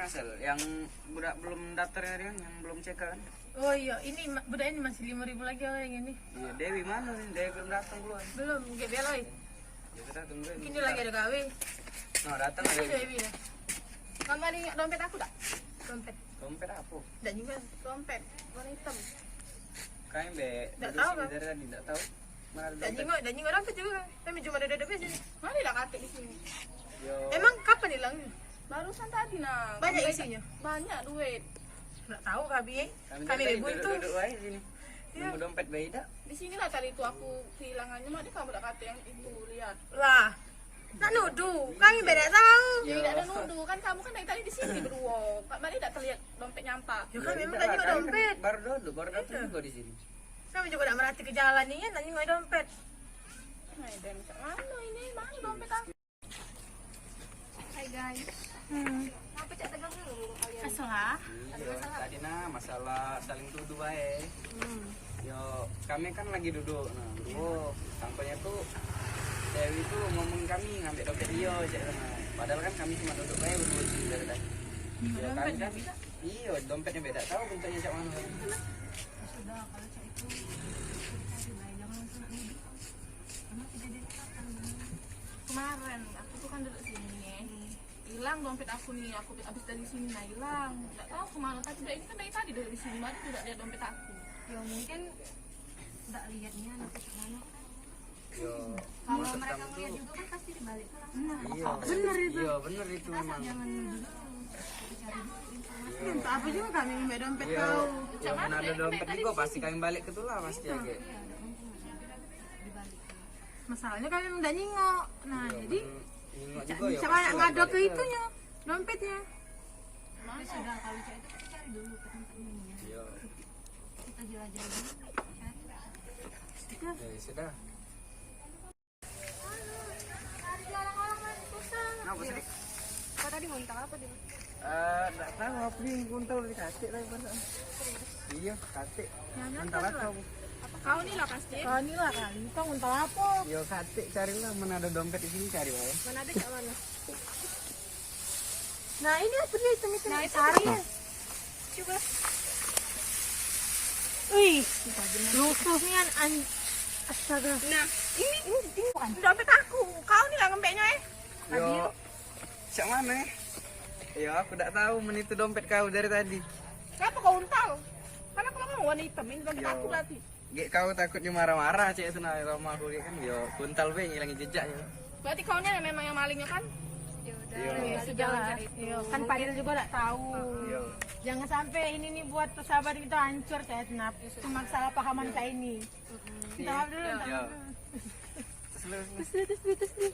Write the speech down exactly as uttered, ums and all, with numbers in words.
Sel, yang budak belum daftar tadi kan, yang belum C K kan? Oh iya, ini ma- budak ini masih lima ribu lagi orang yang ini. Iya, Dewi mana nih? Dewi belum datang keluar. Belum, gek beloi. Ya sudah, tungguin. Mungkin dia lagi ada gawe. Nah, datang ada. Ini Dewi dah. Kamu ada ingat dompet aku tak? Dompet. Dompet apa? Dak juga dompet warna hitam. Kayak be. Dak tahu kan? Dari tadi dak tahu. Mana ada dompet? Dak jingok, dak jingok dompet juga. Kami cuma ada dompet sini. Mana dak katik di sini? Yo. Emang kapan hilangnya? Barusan tadi nah. Banyak isinya? Banyak duit. Dak tahu kami. Kami, kami duduk, buntu. Duduk wae sini. Iya. Nunggu dompet bae dak? Di sinilah tadi itu aku kehilangannya, mak, dia kamu dak kata yang itu, lihat. Lah. Nak nuduh, kami be dak tahu. Ya, dak ada nuduh kan, kamu kan dari tadi di sini berdua. Kak Mari dak terlihat dompet nyampak. Ya kan, memang dak jingok dompet. Baru duduk, baru datang juga di sini. Kami juga dak merhati ke jalan ni kan, dak jingok dompet. Nah, dan kat mana ini? Mana dompet aku? Hai guys. Hmm. Kenapa cak tegang dulu kalian? Masalah. Iya, tadi nah masalah saling tuduh bae. Hmm. Yo, kami kan lagi duduk nah, duo. Sampai tu Dewi tu ngomong kami ngambil dompet dia cak nah. Padahal kan kami cuma duduk bae berdua sini dari tadi. Yo, kami kan, iyo, dompetnya beda, tahu bentuknya cak mana. Sudah, kalau cak itu cari bae, jangan langsung nak nuduh. Emang kejadiannya kapan? Kemarin aku tuh kan duduk sini ya. Hilang dompet aku nih, aku habis dari sini nah hilang. Nggak tahu kemana, tapi dari ini kan dari tadi dari sini mari tidak lihat dompet aku. Ya mungkin nggak lihat nih anak kecil mana. Yo, kalau mereka ngeliat juga kan pasti dibalik ke langsung. Nah, iya. Bener itu. Iya, bener itu. Kita memang jangan nuduh dulu. Cari dulu informasi. Iya. Entah apa juga kami ngambil dompet kau. Iya, mana ada dompet juga pasti kami balik ke tulah pasti ya, Kak. Iya, ada untungnya. Dibalik. Masalahnya kami udah nyingok. Nah, iya, jadi nyingok juga ya, siapa yang ngado ke itunya, dompetnya? Ya sudah, kalau cak itu kita cari dulu ke tempatnya. Iya. Kita jelajah dulu, cari. Itu. Ya sudah. Kenapa sih? Kau tadi nguntal apa, Dim? Eh, nggak tahu apa yang nguntal di katik tadi perasaan. Iya, katik. Nguntal apa? Kau ni lah pasti. Kau ni lah kali. Kau nguntal apa? Yo, katik carilah, mana ada dompet di sini cari wae. Mana ada kat mana? Nah, ini apa dia hitam-hitam? Nah, itu sari. Coba. Wih, lusuh nian an-, astaga. Nah, ini, ini, ini bukan dompet aku. Kau ni lah ngembeknya, eh. Yo, siap mana, eh? Yo, aku dak tahu men itu dompet kau dari tadi. Kenapa kau untal? Kenapa kau warna hitam? Ini dompet aku berarti. Gek kau takutnya marah-marah cek itu nah, rumah aku gek kan. Yo, kuntal be ngilangi jejak yo. Berarti kau ni memang yang malingnya kan? Ya udah, ya sudah lah. Yo, kan Fadil juga dak tahu. Yo. Jangan sampai ini nih buat persahabatan kita hancur cek itu nah. Cuma kesalahpahaman cek ini. Minta maaf dulu, minta maaf dulu. Terus dulu, terus dulu, terus dulu.